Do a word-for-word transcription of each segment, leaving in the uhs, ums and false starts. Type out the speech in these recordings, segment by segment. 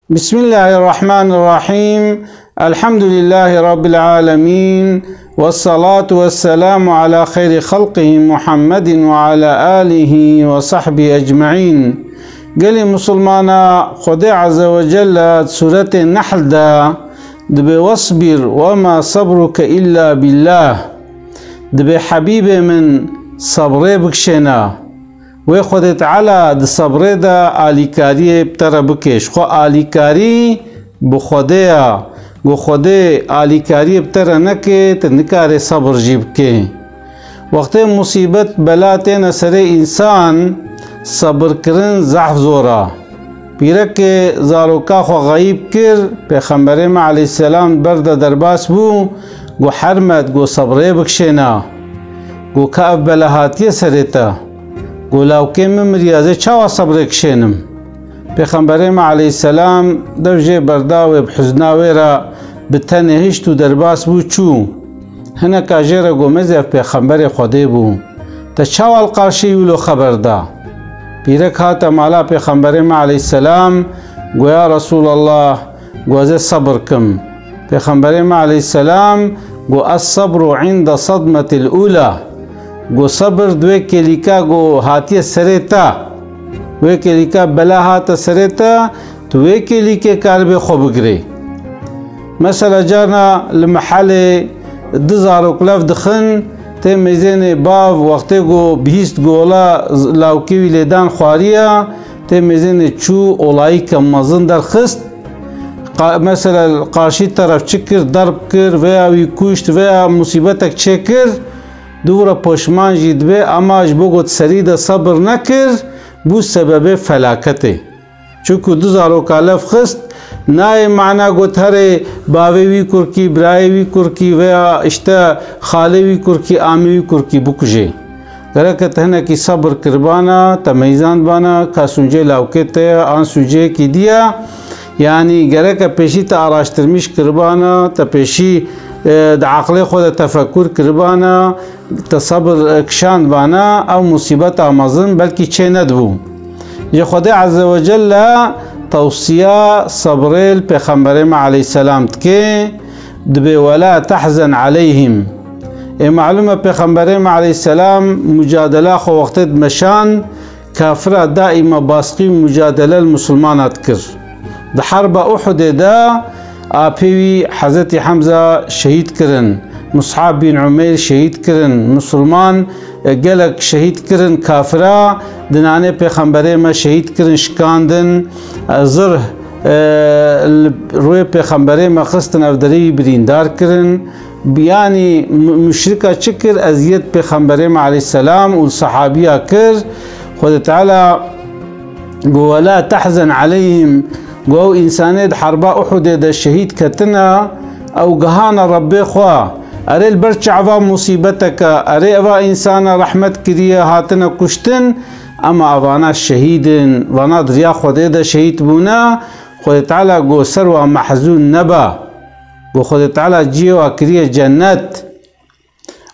بسم الله الرحمن الرحيم. الحمد لله رب العالمين. والصلاة والسلام على خير خلقه محمد وعلى آله وصحبه أجمعين. Gelê Musulmana, Xwedê Azze ve Celle di Sûretê Nehl de dibê: "Wasbir ve ma sabruke illa billah." Dibê, Hebîbê min, sebrê bikişêne. Wê Xwedê Teala di sebrê de alîkariyê bi te re bike. Ji xwe alîkarî bi Xwedê ye. Ku Xwedê alîkariyê bi te re neke, tu nikarê sebir jî bike. Wextê musîbet, bela têne serê însan, sebirkirin zehf zor e. Pîrekê zaroka xwe xeyîb kir, Pêxemberê me aleyhisselam ber de derbas bû, got: "Hermet, got, sebrê bikişêne. Got, ka ev bela hatiye serê te. Got, lawkê min miriye, ez ê çawa sebrê kişênim?" Pêxemberê me aleyhisselam dev jê berda wê, bi huzna wê re bi tenê hişt û derbas bû çû. Hineka jê re got: "Mezê, ev Pêxemberê Xwedê bû. Te çawa li qarşî wilo xeber da?" Pîrek hate mala Pêxemberê me aleyhisselam, got: "Ya Resûlallah, got, ez ê sebir kim." Pêxemberê me aleyhisselam got: "Es-sabru inde sadmetil ula." Got: "Sebir di wê kêlîka, got, hatiye serê te. Wê kêlîka bela hate serê te, tu wê kêlîkê karibê xwe bigirê." Mesela carna li mehelê du zarok lev dixin, tê mêzênê bav, wextê ku bihîst ku ola z-, lawkê wî lêdan xwariya, tê mêzênê çû, olayîke mezin derxist. Qa-, mesela qarşî teref çi kir, derb kir, veya wî kuşt, veya musîbetek çêkir, dû re poşman jî dibe, ama ji bo ku di serî de sebir nekir, bû sebebê felaketê. Çunku du zaroka lev xist, nayê mana got herê bavê wî kurkî, birayê wî kurkî veya işte xalê wî kurkî, amê wî kurkî bikujê. Gereke te hinekî sebir kiribana, te meyzandbana, ka sûcê lawkê te ye, an sûceyekî dî ye. Yanî gereke pêşî te araştirmîş kiribana, te pêşî, e, di aqlê xwe de tefekur kiribana, te sebir, e, kişand vana, ew musîbeta mezin belkî çê nedibû. Ji Xwedê Azze ve Celle tewsiya sebrê li Pêxemberê me aleyhisselam dike, dibê: "Wela tehzen aleyhim." Ê malûm e, Pêxemberê me aleyhisselam mucadela xwe wextê dimeşan, kafira daîma basqî û mucadele li misilmana dikir. Di herba Uhudê de apê wî Hezretî Hemza şehîd kirin, Mus'ab bin Umeyr şehîd kirin, misilman, e, gelek şehîd kirin, kafira di nanê Pêxemberê me şehîd kirin, şikandin, e, zirh, e, li rûyê Pêxemberê me xistin, ev derê wî birîndar kirin. Yanî mu-, muşrika çi kir? Eziyet Pêxemberê me aleyhisselam û sahabiya kir. Xwedê Teala got: "Wela tehzen aleyhim." Got: "Ew însanê di herba Uhudê de şehîd ketine, ew gihane Rebbê xwe. Erê, li ber çi eva musîbeteke, erê, eva însana rehmet kiriye, hatine kuştin, ema evana şehîd in, vana di riya Xwedê de şehîd bûne." Xwedê Teala got: "Ser wa mehzûn nebe." Got Xwedê Teala cihê wa kiriye cennet.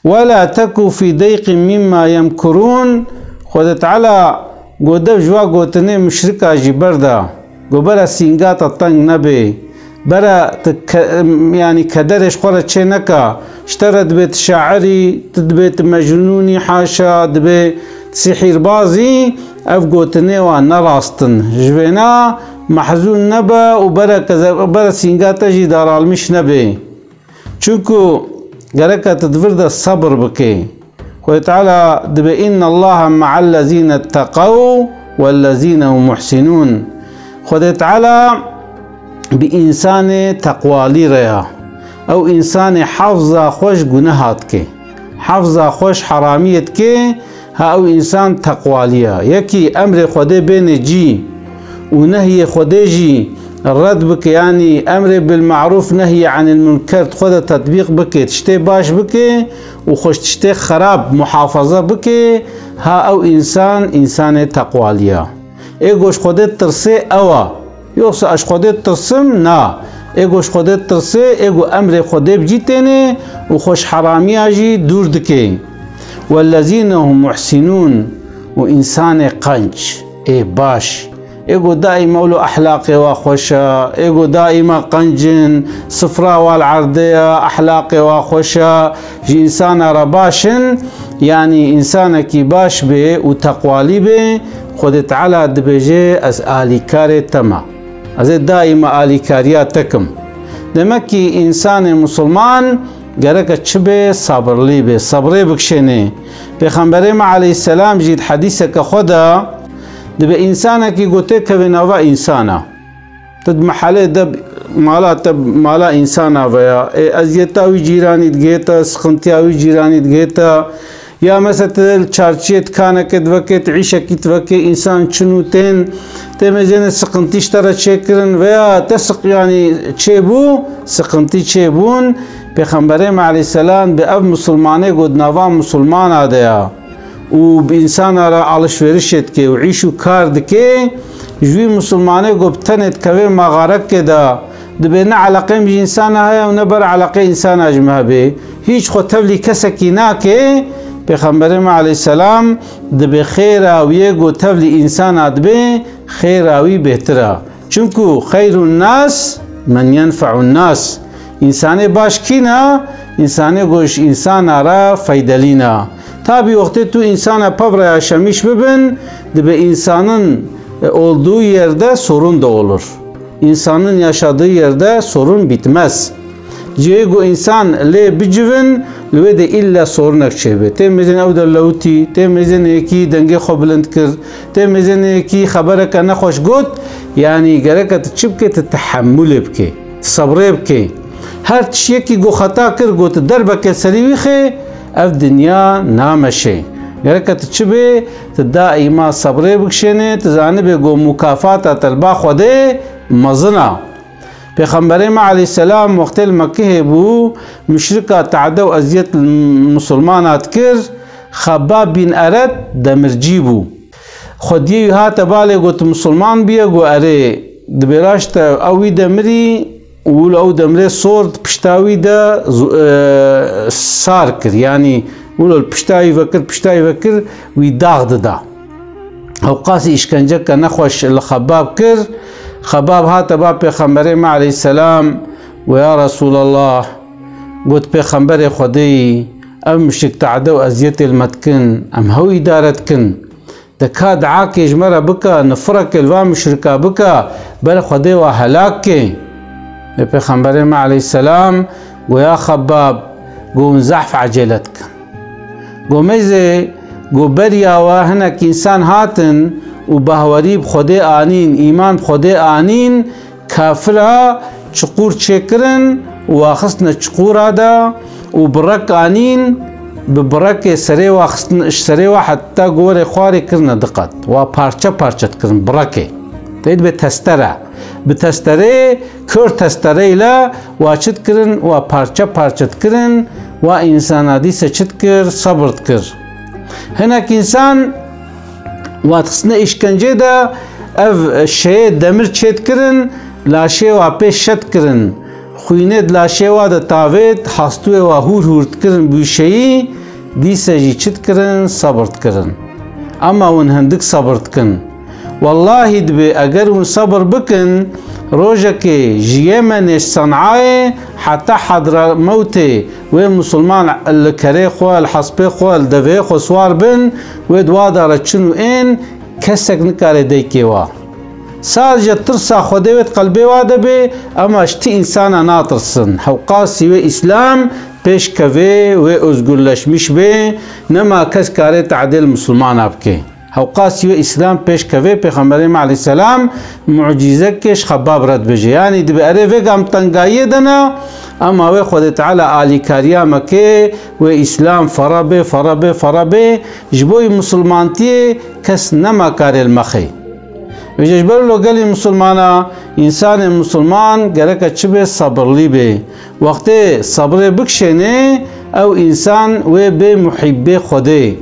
"Wela teku fî deyqin mimma yemkurûn." Xwedê Teala got: "Dev ji wa gotinê muşrika jî berda." Got: "Bere sînga te teng nebe. Bere tu ke-, yanî kederê ji xwe re çê neka. Ji te re dibê tu şairî, tu dibê tu mecnûnî, haşa, dibê tu sihîrbazî. Ev gotinê wa ne rast in. Ji vêna mehzûn nebe û bere keze-, bere sînga te jî daralmîş nebe." Çunku gereke tu di vir de sebir bikê. Xwedê Teala dibê: "Innallaha ma'allezîne tteqew wellezîne hum muhsinûn." Xwedê Teala bi însanê teqwalî re ya. Ew însanê hefza xwe ji guneha dike. Hefza xwe ji heramiyê dike, ha ew însan teqwalî ya. Yekî emrê Xwedê bêne cî û nehyê Xwedê jî red bike, yanî emrê bil ma'rûf, nehyê anil munker di xwe de tetbîq bike, tiştê baş bike û xwe ji tiştê xerab muhafaza bike, ha ew însan, însanê teqwalî ya. Ê ku ji Xwedê tirsê ew a. Yoksa ez ji Xwedê tirsim? Na. Ê ku ji Xwedê tirsê, ê ku emrê Xwedê bi cî tênê û xwe ji heramiya jî dûr dike. "Wellezîne hum muhsinûn", û însanê qenc, ê baş, Ê ku daîma wilo ehlaqê wa xweş e, ê ku daîma qenc in, sifra wa li erdê ye, ehlaqê wa xweş e, ji însana re baş in, yanî însanekî baş bê û teqwalî bê, Xwedê Teala dibêje, ez alîkarê te me. Ez ê daîma alîkariya te kim. Demek ki însanê misilman gereke çi bê? Sabirlî bê, sebrê bikişênê. Pêxemberê me aleyhisselam jî di hedîseke xwe de dibe însanekî ku têkeve nava însana. Tu di mehelê de mala te, mala însana ve ya. Ê, eziyeta wî cîranî digihê te, siqintiya wî cîranî digihê te. Ya mesela te li çarçiyê dikanekê divekê, tu îşekî divekê, însan çin û tên, tê mêzênê siqintî ji te re çêkirin veya te siq-, yanî çêbû, siqintî çêbûn, Pêxemberê me aleyhisselam bi ev misilmanê ku di nava misilmana de ya û bi însana re alişverişê dike û îş û kar dike, ji wî misilmanê ku bi tenê dikeve maxarekê de, dibê ne eleqê min ji însana heye û ne ber eleqê însana ji min hebe. Hîç xwe tevlî kesekî nake. Pêxemberê me aleyhisselam dibê xêra wî yê ku tevlî însana dibe, xêra wî bêhtir e. Çimku xeyrun nas men yenfe'un nas. Însanê baş kî ne? Însanê ku ji însana re feydelî ne. Tabî wextê tu însana pev re yaşamîş bibin, dibe insanın, e, olduğu yerde sorun da olur. İnsanın yaşadığı yerde sorun bitmez. Cihê ku însan lê bicivin, li wê de îlle sorinek çêbe. Tê mêzên ew de lewtî, tê mêzên yekî dengê xwe bilind kir, tê mêzên yekî xebereke nexweş got, yanî gereke tu çi bike, tu tehemulê bike, tu sebrê bike. Her tişt yekî ku xeta kir, ku tu derbeke serî wî xê, ev dinya nameşe. Gereke tu çi bê, tu daîma sebrê bikişênê, tu zanibe ku mukafata te li ba Xwedê mezin a. Pêxemberê me aleyhisselam wextê li Mekkehê bû, muşrika tade û eziyet li misilmana dikir, Xebbab bin Eret demircî bû. Xwediyê wî hate balê got, misilman bûye, got, erê, dibê raşt e, ew wî demirî, wilo ew demirê sor di pişta wî de zu-, e, sar kir. Yanî wilo li pişta wî vekir, pişta wî vekir, wî dax dida. Hewqasî îşkenceke nexweş li Xebab kir. Xebab hate ba Pêxemberê me aleyhisselam, got, ya Resulallah, got, Pêxemberê Xwedê yî, ev muşrik tade û eziyetê li me dikin, em hew îdare dikin. De ka duakê ji me re bike, nifireke li va muşrika bike, ber Xwedê wa helak ke. Lê Pêxemberê me aleyhisselam got, ya Xebbab, got, hûn zehf ecêle dikin. Got, mêzê, got, beriya we hinek însan hatin û bahwerî bi Xwedê anîn, îman bi Xwedê anîn, kafira çiqûr çêkirin û axistine çiqûra de û birek anîn, bi birekê serê wa xistin, ji serê wa heta gorê xwarê kirine diqet. Wa parçe parçe dikirin birekê. Tê dibe testere. Bi testerê, kör testereyle wa çi dikirin, wa parçe parçe dikirin, wa însana dîse çi dikir, sebir dikir. Hinek însan Wa dixistine îşkencê de ev şeyê demir çêdikirin, laşê wa pê şet kirin. Xwînê di laşê wa de tavêt, hastûyê wa hûr hûr dikirin bûşeyî, dîse jî çi dikirin, sebir dikirin. Ema hûn hindik sebir dikin. Wellahî dibê eger hûn sebir bikin, rojekê ji Yemenê ji Sen'ayê heta Hadramewtê wê misilman li kerê xwe, li hespê xwe, li devê xwe siwar bin, wê di wa de re çin û ên, kesek nikare deykê wa. Sadece tirsa Xwedê wê di qelbê wa de bê, ema ji ti însana natirsin. Hewqasî wê Îslam pêş kevê, wê özgürleşmiş bê, nema kes kare tehdê li misilmana bike. Hewqasî wê Îslam pêş kevê, Pêxemberê me aleyhisselam mucîzekê ji Xebbab re dibêje. Yanî dibe erê vêga em tengayiyê de ne, ema wê Xwedê Teala alîkariya me kê, wê Îslam fere bê, fere bê, fere bê, ji bo wî misilmantiyê kes nema karê li me xê. Vêje ji ber wilo gelî misilmana, însanê misilman gereke çi bê, sebirlî bê. Wextê sebrê bikişênê, ew însan wê bê muhîbbê Xwedê.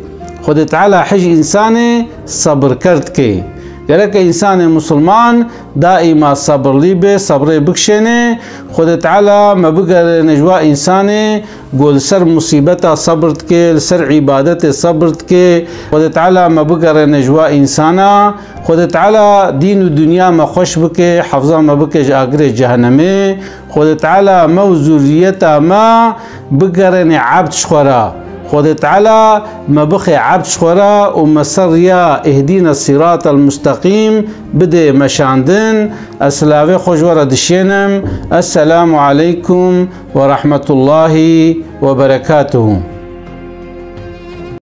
Xwedê Teala hij însanê sebirker dike. Gereke însanê musulman daîma sebirlî be, sebrê bikişêne. Xwedê Teala me bigerêne ji wa însanê ku li ser musîbeta sebir dike, li ser îbadetê sebir dike. Xwedê Teala me bigerêne ji wa însana. Xwedê Teala dîn û dinya me xweş bike, hefza me bike ji agirê cehenemê. Xwedê Teala me û zurriyeta me bigerêne ebd ji xwe re. Xwedê Teala me bixe ebd ji xwe re û me ser riya ihdîne sîratel musteqîm bide meşandin. Ez silavê xwe ji we re dişênim. Esselamu aleykum ve rahmetullahi ve berekatuhu.